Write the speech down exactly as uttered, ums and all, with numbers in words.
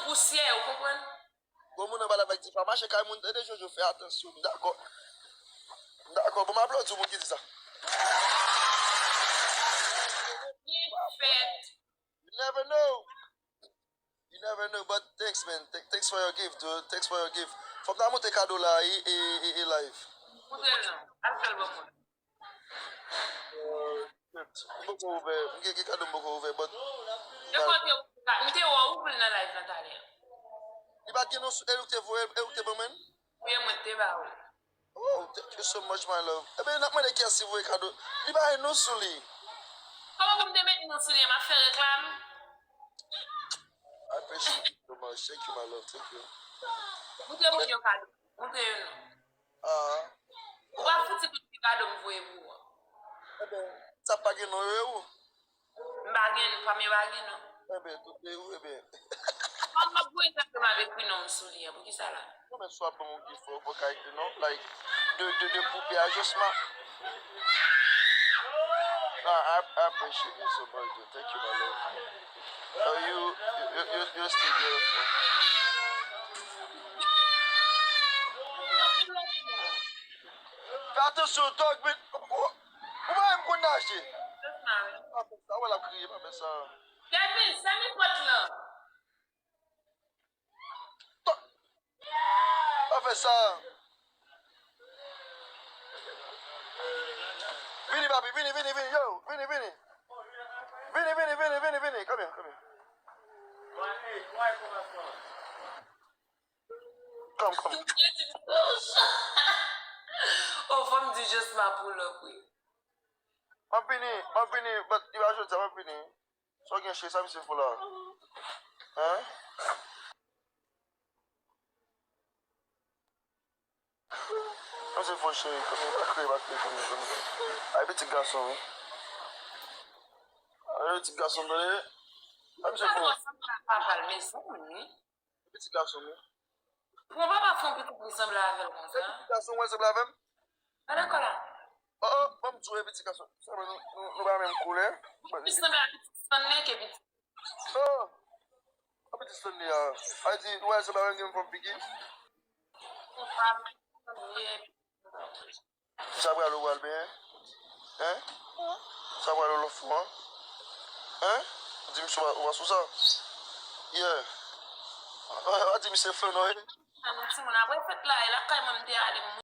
Pousyè, ou konprann? Bon, moun nan pale avèk difa, mache kay moun, tande Jojo, fè atansyon, m dakò. M dakò, bon, m aplodi moun ki di sa. Byen fèt. You never know. You never know, but thanks, man. Th- thanks for your gift, dude. Thanks for your gift. Fò m ta monte kado la, e, e, e, e live. Montre l non. Al fè l ban mwen. Euh, m poko ouvè. M gen, gen kado m poko ouvè, but. E kote ou ka, m te wè w ouvri l nan live nan talè. Li pa t gen non sou, e ou te voye, e ou te ban mwen? Wi, e mwen te ba ou. Oh, thank you so much, my love. Ebyen, n ap mande kiyès ki voye kado. Li pa gen non sou li. Kòman pou m te met non sou li, m ap fè reklam? I appreciate you so much. Thank you, my love. Thank you. Montre moun yo kado. Montre yo non. Ah. Ou pa fouti tout ti kado m voye pou ou an. Ebyen, sa pa gen non yo, ou? M pa gen, pa m yo pa gen non. Ebyen, tout de ou, ebyen. Kòman m ap voye sa ke m ap ekri non m sou li an? Poukisa la? Non, men swa ban m yon gift, fò, fò ka ekri non. Like, de, de, de poupe a Josma. Ah, I, I appreciate you so much, dude. Thank you, my love. Oh, you, you, you, you, you're still beautiful. Fè atansyon, dog, men. Ou pa menm konn naje. Pa fè sa, wè l ap kriye, pa fè sa. Kevin, sèmi pòt lan. Pa fè sa. Vini, papi, vini, vini, vini, yo, vini, vini. Vini, vini, vini, vini, vini. Come here, come here. Come, come. Oh, fò m di Josma pull up, wi. M ap vini, m ap vini, but li pa jodi a, m ap vini. Sa w gen, cheri, sa misye fò la? Hein? Sa misye fò, cheri, kòm pa kriye, pa kriye, kòm, kòm. Ay, pitit gason, wi. Ay, pitit gason, tande. Sa misye fò. Papa l, mezanmi. Pitit gason, wi. Bon, papa fè yon pitit li sanble avè l konsa. Pitit gason, wè, sanble avè m. Pa dakò la. Oh, oh, ban m di w, pitit gason. Sa nou, nou, nou pa menm koulè. Li sanble a pitit Stanley ke pitit. Oh, a pitit Stanley a. A di, wè, sanble avè m gen fòm figi. Sa pral ou pral benyen? Hein? Sa pral ou lòt fwa? Hein? Di m si w pa, w pa sou sa? Yeah. A di m se flan non, eh? An nou timoun apre fèt la, e lakay mwen m te ale, m